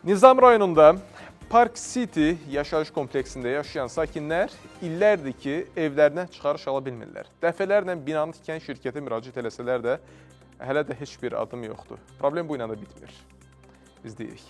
Nizami rayonunda Park City yaşayış kompleksində yaşayan sakinlər illərdir ki, evlərinə çıxarış ala bilmirlər. Dəfələrlə binanı tikən şirkətə müraciət eləsələr də hələ də heç bir adım yoxdur. Problem bu ilə də bitmir. İzləyirik.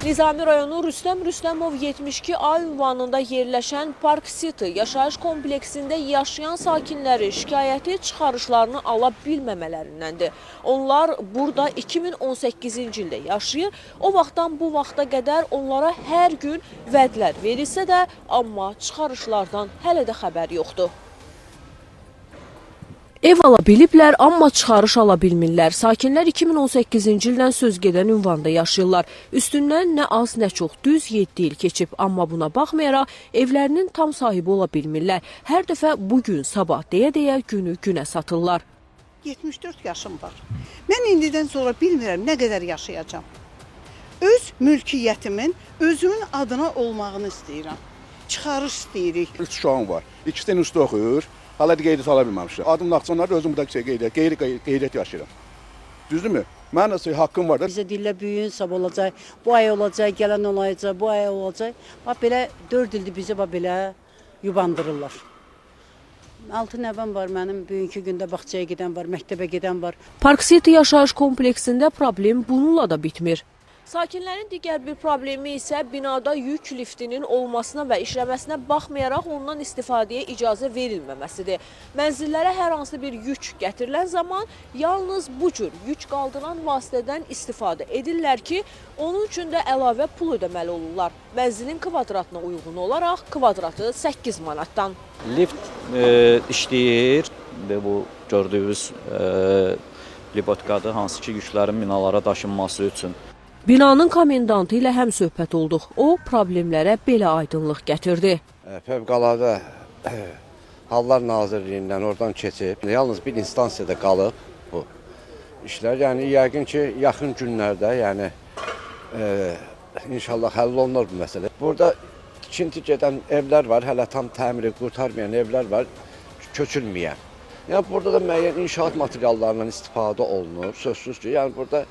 Nizami rayonu Rüstəm Rüstəmov 72A ünvanında yerləşən Park City yaşayış kompleksində yaşayan sakinlərin şikayəti çıxarışlarını ala bilməmələrindəndir. Onlar burada 2018-ci ildə yaşayır. O vaxtdan bu vaxta qədər onlara hər gün vədlər verilsə də, amma çıxarışlardan hələ də xəbər yoxdur. Ev ala biliblər, amma çıxarış ala bilmirlər. Sakinlər 2018-ci ildən söz gedən ünvanda yaşayırlar. Üstündən nə az, nə çox, düz 7 il keçib, amma buna baxmayaraq evlərinin tam sahibi ola bilmirlər. Hər dəfə bu gün, sabah deyə-deyə günü günə satırlar. 74 yaşım var. Mən indidən sonra bilmirəm nə qədər yaşayacağam. Öz mülkiyyətimin özümün adına olmağını istəyirəm. Çıxarış istəyirik. Üç uşağım var. İkisi də institutda oxuyur. Hələ də qeydiyyat ala bilməmişəm. Adım Naxçıvanlardır, özüm burada qeydiyyat, qeyri-qeydiyyat yaşayıram. Düzdürmü? Mənim də haqqım var da. Bizə deyirlər bu gün sabah olacaq, bu ay olacaq, gələn olacaq, bu ay olacaq. Bax belə 4 ildir bizi bax belə yubandırırlar. 6 nəvəm var mənim, bugünkü gündə bağçaya gedən var, məktəbə gedən var. Park City yaşayış kompleksində problem bununla da bitmir. Sakinlərin digər bir problemi isə binada yük liftinin olmasına və işləməsinə baxmayaraq ondan istifadəyə icazə verilməməsidir. Mənzillərə hər hansı bir yük gətirilən zaman yalnız bu cür yük qaldıran vasitədən istifadə edirlər ki, onun üçün də əlavə pul ödəməli olurlar. Mənzilin kvadratına uyğun olaraq kvadratı 8 manatdan. Lift işləyir və bu gördüyünüz libotkadır, hansı ki yüklərin binalara daşınması üçün. Binanın komendantı ilə həm söhbət olduq. O problemlərə belə aydınlıq gətirdi. Fövqəladə Hallar Nazirliyindən oradan keçib, yalnız bir instansiyada qalıb bu işlər. Yəni yəqin ki, yaxın günlərdə, yəni inşallah həll olunur bu məsələ. Burada tikinti gedən evlər var, hələ tam təmiri qurtarmayan evlər var, köçülməyən. Yəni burada da müəyyən inşaat materiallarından istifadə olunur, sözsüz ki, yəni burada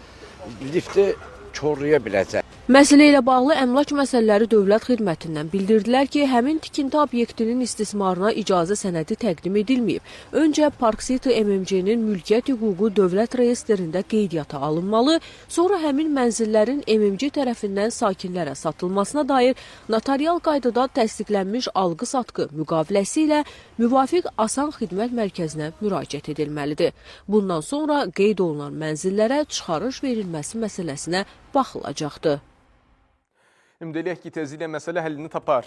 lifti korlaya biləcək. Məsələ ilə bağlı Əmlak Məsələləri Dövlət Xidmətindən bildirdilər ki, həmin tikinti obyektinin istismarına icazə sənədi təqdim edilməyib. Öncə Park City MMC-nin mülkiyyət hüququ dövlət reyestrində qeydiyyata alınmalı, sonra həmin mənzillərin MMC tərəfindən sakinlərə satılmasına dair notarial qaydada təsdiqlənmiş alqı-satqı müqaviləsi ilə müvafiq asan xidmət mərkəzinə müraciət edilməlidir. Bundan sonra qeyd olunan mənzillərə çıxarış verilməsi məsələsinə baxılacaqdır. Ümid eləyək ki, tezliklə məsələ həllini tapar.